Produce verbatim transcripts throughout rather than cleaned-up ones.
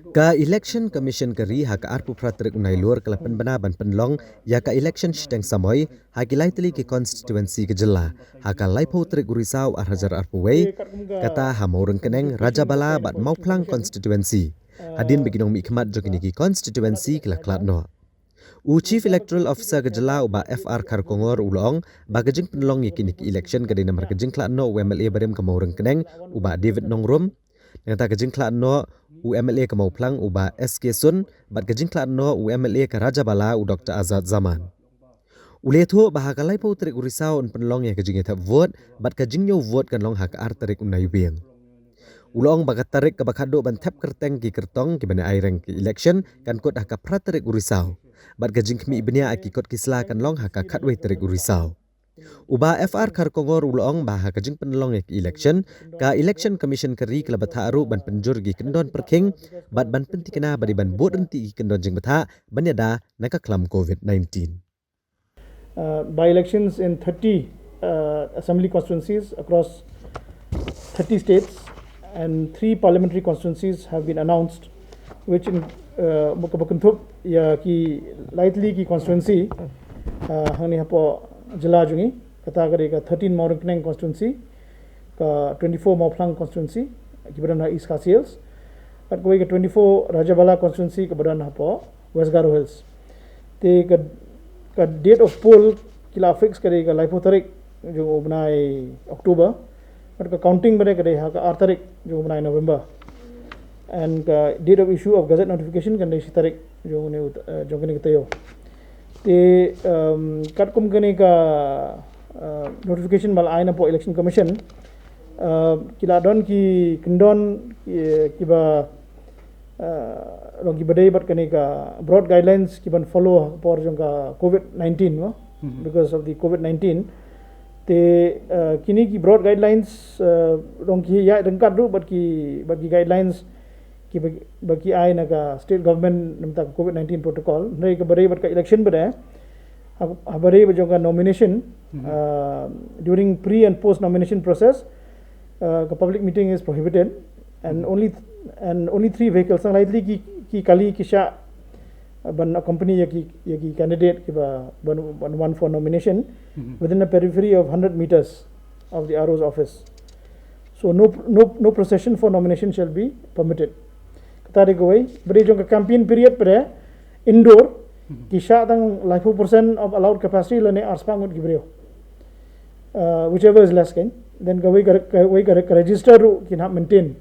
Ka Election Commission ka ri ha ka arphew phra tarik u Nailur ka la pynbna ban pynlong ïa ka election shiteng samoi ha ki lai tylli ki constituency ka jylla ha ka laiphew tarik u Risaw ar hajar arphew wei, kata ha Mawryngkneng, Rajabala bad Mawphlang constituency. Hadien ba ki nongmihkhmat jong kine ki constituency ki la khlad noh. U Chief Electoral Officer ka jylla u Bah F R Kharkongor u la ong ba ka jingpynlong ïa kine ki election ka dei namar ka jingkhlad noh u M L A barim ka Mawryngkneng u Bah David Nongrum. Nangta ka jingkhlad noh u M L A ka Mawphlang u Bah S K Sun bad ka jingkhlad noh u M L A ka Rajabala u Doctor Azad Zaman. U la ïathuh ba ha ka laiphew tarik u Risaw yn pynlong ïa ka jingïathep vote bad ka jingñiew vote kan long ha ka ar tarik u Naiwieng. U la ong ba ka tarik kaba khatduh ban thep kyrteng ki kyrtong kiban ai reng ki election kan kut ha ka phra tarik u Risaw bad ka jingkhmih bniah ïa ki kot ki sla kan long ha ka khatwei tarik u Risaw. U Bah F R Kharkongor u la ong ba ha ka jingpynlong ïa ki election, ka Election Commission ka ri ka la bthah ruh ban pynjur ïa ki kyndon pyrkhing bad ban pynthikna ba dei ban bud ryntih ïa ki kyndon jingbthah ban ïada na ka khlam covid nineteen. Uh, by-elections in thirty uh, assembly constituencies across thirty states and three parliamentary constituencies have been announced, which in, uh, kaba kynthup ïa ki lai tylli ki constituency uh, hangne hapoh jylla jong ngi, kata ka dei ka thirteen Mawryngkneng constituency, ka twenty-four Mawphlang constituency kiba don ha East Khasi Hills, bad kawei ka twenty-four Rajabala constituency kaba don hapoh West Garo Hills. Te ka, ka date of poll ki la fix ka dei ka laiphew tarik jong u bnai October, bad ka counting ba dei ka dei ha ka ar tarik jong u bnai November. And ka date of issue of gazette notification kan dei shi tarik jong une, uh, jong kane ka taïew. Te um, katkum kane ka uh, notification ba la ai na poh Election Commission, uh, ki la don ki kyndon ki, kiba uh, long kiba dei bad kane ka broad guidelines kiban follow por jong ka covid nineteen, no? Because of the covid nineteen. Te uh, kine ki broad guidelines uh, long ki ïa ryngkat ruh bad ki bad ki guidelines kiba, ba ki ai na ka state government namta ka covid nineteen protocol. Hynrei kaba dei bad ka election ba dei ha, haba dei ba jong ka nomination, uh, during pre and post nomination process, uh, ka public meeting is prohibited and only and only three vehicles, tang lai tylli ki, ki kali ki shah uh, ban accompany ïa ki, ïa ki candidate kiba ban, ban wan for nomination within a periphery of hundred meters of the R O's office. So no, no, no procession for nomination shall be permitted. Kata dei kawei. Ba dei jong ka campaign period pat indoor, ki shah tang laiphew percent of allowed capacity lane arspah ngut ki briew. Uh, whichever is less, kan. Then kawei ka, kawei ka, ka register ruh kin hap maintain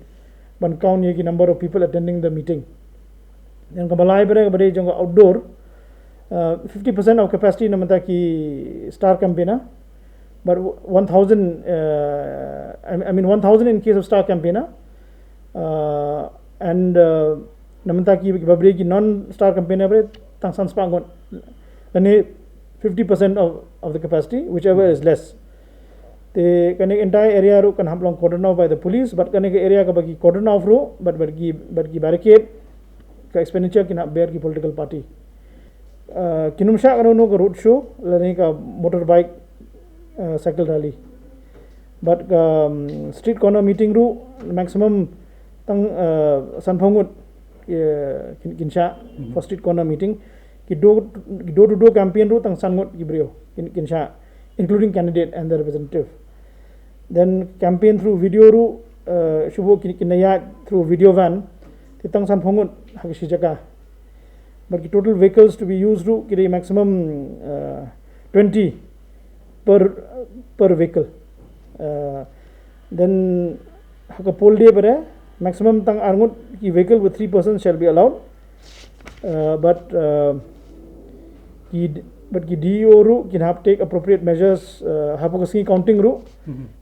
ban count ïa ki number of people attending the meeting. Then kaba lai pat kaba dei jong ka outdoor, uh, fifty percent of capacity na bynta ki star campaigner, but one thousand, uh, I mean one thousand in case of star campaigner, uh, and uh, na bynta ki, kiba briew ki non star campaigner briew tang san spah ngut, lane fifty percent of, of the capacity, whichever is less. Te kane entire area ruh kan hap long cordon off by the police, bad kane ka area kaba ki cordon off ruh bad, bad ki, bad ki barricade, ka expenditure kin hap bear ki political party. Uh, kin ym shah kano kano ka road show lane ka motorbike, uh, cycle rally. Bad ka um, street corner meeting ruh maximum tang uh, sanphew ngut, uh, kin, kin shah for street corner meeting. Ki door, ki door to door campaign ruh tang san ngut ki briew kin, kin shah, including candidate and the representative. Then campaign through video ruh, uh, shu buh kin, kin ïaid through video van, te tang sanphew ngut ha ka shi jaka. Bad ki total vehicles to be used ruh ki dei maximum uh, twenty per, per vehicle. Uh, then ha ka poll day pat maximum tang ar ngut ki vehicle with three persons shall be allowed. Uh, bad uh, ki, bad ki D E O ruh kin hap take appropriate measures, uh, hapoh ka sngi counting ruh,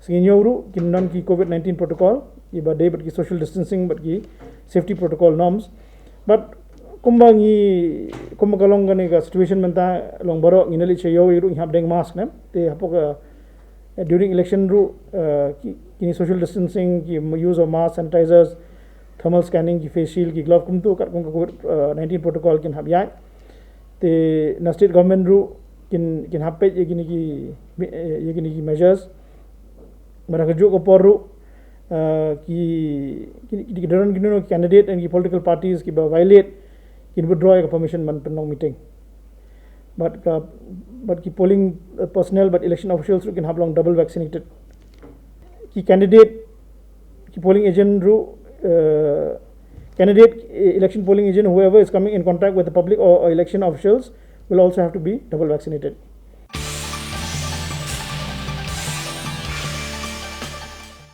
sngi ñiew ruh kin don ki covid nineteen protocol, kiba dei bad ki social distancing bad ki safety protocol norms. Bad kumba ngi, kumba ka long kane ka situation mynta, long baroh ngi na leit sha ïew ruh ngi hap deng mask, ne? Te hapoh ka, eh, during election ruh, eh, ki, kine social distancing, ki use of mask, sanitizers, thermal scanning, ki face shield, ki glove, kumtu katkum ka covid nineteen protocol kin hap ïaid. Te na state government ruh kin, kin hap peit ïa kine ki, eh, ïa kine ki measures. Bad ha kajuh ka por ruh, Uh, ki ki ki don ki don ki candidate and ki political parties ki ba violate, ki withdraw ka permission ban pynlong meeting. But ka but ki polling uh, personnel but election officials ruh kin hap long double vaccinated. Ki candidate, ki polling agent ruh uh, candidate, eh, election polling agent, whoever is coming in contact with the public or, or election officials, will also have to be double vaccinated.